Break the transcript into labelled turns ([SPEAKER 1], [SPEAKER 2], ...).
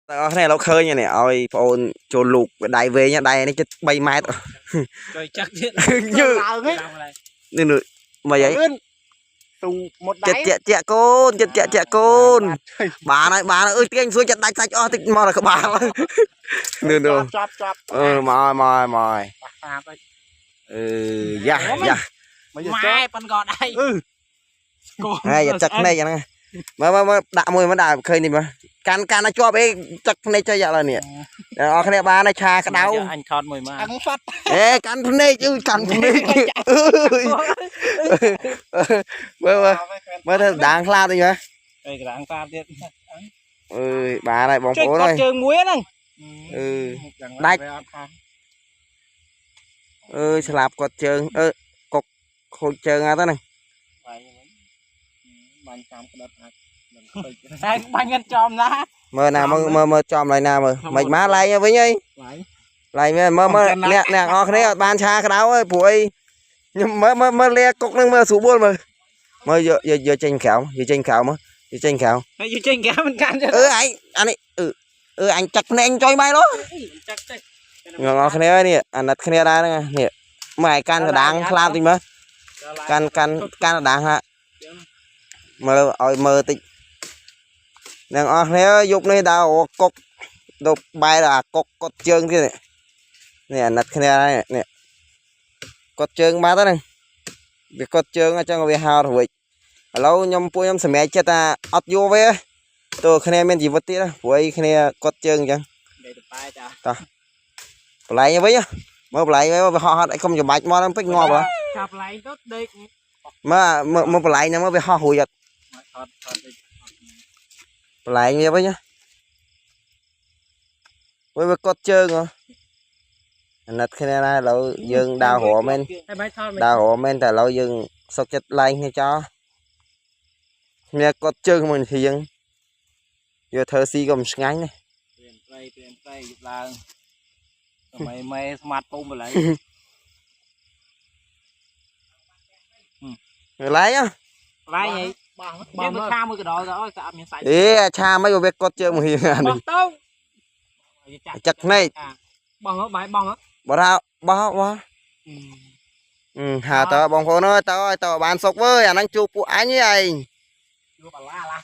[SPEAKER 1] ទាំងអស់គ្នាឥឡូវឃើញហើយនេះឲ្យបងអូនចូលលូកវាដៃវែងដៃនេះជិត3ម៉ែត្រ
[SPEAKER 2] ចុយចឹកទៀត
[SPEAKER 1] យឺ
[SPEAKER 3] ឡើងហ៎
[SPEAKER 2] តាមឡើយ
[SPEAKER 1] នេះនេះមកអី
[SPEAKER 3] លឿនទូមុតដៃ
[SPEAKER 1] ចិត្តជាក់ជាក់កូនចិត្តជាក់ជាក់កូនបានហើយបានហើយអើយទាញសួយចិត្តដាច់សាច់អស់តិចមកដល់ក្បាលនេះនោះ
[SPEAKER 3] ចាប់ចាប់
[SPEAKER 1] អឺមកហើយមកហើយមកហើយ
[SPEAKER 2] បាក់តាមទៅ
[SPEAKER 1] អឺយ៉ាយ៉ា
[SPEAKER 3] មកយក
[SPEAKER 2] ម៉ែប៉ុនក៏ដៃ
[SPEAKER 3] អឺ
[SPEAKER 1] ហើយយ៉ាចឹកភ្នែកអាហ្នឹងមើលមើលមើលដាក់មួយមកដាក់ឃើញនេះមើលកាន់កាន់ឲ្យជាប់អីចឹកភ្នែកចុះយ៉ាឡើយនេះអ្នកនរគ្នាបានហើយឆាក្តៅ
[SPEAKER 2] អញថតមួយមក
[SPEAKER 3] អឹងហ្វាត់
[SPEAKER 1] អេកាន់ភ្នែកអឺកាន់ភ្នែកអើយមើលមើលមើលទៅដាងខ្លាតវិញមើល
[SPEAKER 2] អីក្រាំងតាមទៀត
[SPEAKER 1] អើយបានហើយបង
[SPEAKER 2] ចុយ
[SPEAKER 1] ប្អូនអើយ
[SPEAKER 2] គាត់ជើងមួយហ្នឹង
[SPEAKER 1] អឺ
[SPEAKER 3] យ៉ាង
[SPEAKER 1] ដាច់
[SPEAKER 3] វាអត់ខាង
[SPEAKER 1] អើយស្លាប់គាត់ជើងអឺកុកខូចជើងអត់ហ្នឹង
[SPEAKER 3] បាយហ្នឹងបាញ់តាមក្តិតអាចនឹងពេច
[SPEAKER 2] តែបាញ់กันចំណា
[SPEAKER 1] មើលណាមើលមើលមើលចំឡើយណាមើលមិនមកឡែងវិញអី
[SPEAKER 3] បាយ
[SPEAKER 1] ឡែងមើលមើលអ្នកអ្នកអស់គ្នាអត់បានឆាក្តៅអើយព្រោះអីខ្ញុំមើលមើលមើលលាកុកហ្នឹងមើលស្រួលមើលមើលយកយកយកចេញក្រៅយកចេញក្រៅមើលយកចេញក្រៅ
[SPEAKER 2] ហើយយចេញគេមិនកាន់
[SPEAKER 1] អឺឯងអានេះអឺអឺអញចាក់ភ្នែកចុយបាយលោ
[SPEAKER 2] ចឹកទេ
[SPEAKER 1] ងអស់គ្នានេះអាណិតគ្នាដែរហ្នឹងនេះមើលឯកាន់កដាងខ្លាបតិចមើលកាន់កាន់កាន់កដាងហាមើលឲ្យមើលតិចអ្នកអស់គ្នាយប់នេះដើររកកុកទៅបែរអាកុកកត់ជើងទៀតនេះនេះអាណិតគ្នាដែរនេះកត់ជើងបាត់ហ្នឹងវាកត់ជើងអញ្ចឹងវាហោរួចឥឡូវខ្ញុំពួកខ្ញុំសម្រេចចិត្តថាអត់យកវាទោះគ្នាមានជីវិតទៀតព្រោះអីគ្នាកត់ជើងអញ្ចឹង
[SPEAKER 2] ដេកទៅបែចា
[SPEAKER 1] បន្លែងវិញមើលបន្លែងវិញវាហោះហត់អីកុំច្បាច់មកហ្នឹងពេកងាប់ហ៎
[SPEAKER 2] ចាប់ឡែងទៅដេក
[SPEAKER 1] មើលមើលមើលបន្លែងហ្នឹងមើលវាហោះរួចអត់
[SPEAKER 2] ថតថតដេក
[SPEAKER 1] បន្លែងវាវិញវិញវាកត់ជើងហ៎អាណិតគ្នាណាឥឡូវយើងដើររមែន
[SPEAKER 2] ហើយបាយថត
[SPEAKER 1] ដើររមែនតែឥឡូវយើងសុកចិត្តឡែងគ្នាចោលគ្នាកត់ជើងមួយធៀងយកធ្វើស៊ីក៏មិនឆ្ងាញ់ដែរ
[SPEAKER 2] ព្រៀនព្រៃព្រៀនព្រៃយប់ឡើងសម័យម៉ែស្មាតពុំបល័យ
[SPEAKER 1] បន្លែងហ៎
[SPEAKER 2] ឡែងហី
[SPEAKER 3] បោះ
[SPEAKER 2] បោះមកឆាមួយកដលទៅអើយស្អាតមានសាច់
[SPEAKER 1] អេអាឆាមិនក៏វាកត់ជើងមួយហៀងអា
[SPEAKER 2] បោ
[SPEAKER 1] នេះ
[SPEAKER 2] ះទៅ
[SPEAKER 1] ចឹកភ្នែក
[SPEAKER 2] បោះបាយបោះ
[SPEAKER 1] បើថាបោះបោះ អឺហាតើបងប្អូនអើយតើឲ្យតើបានសុកវើយអាហ្នឹងជួបពួកអញឯង
[SPEAKER 2] ជួបអាឡាឡា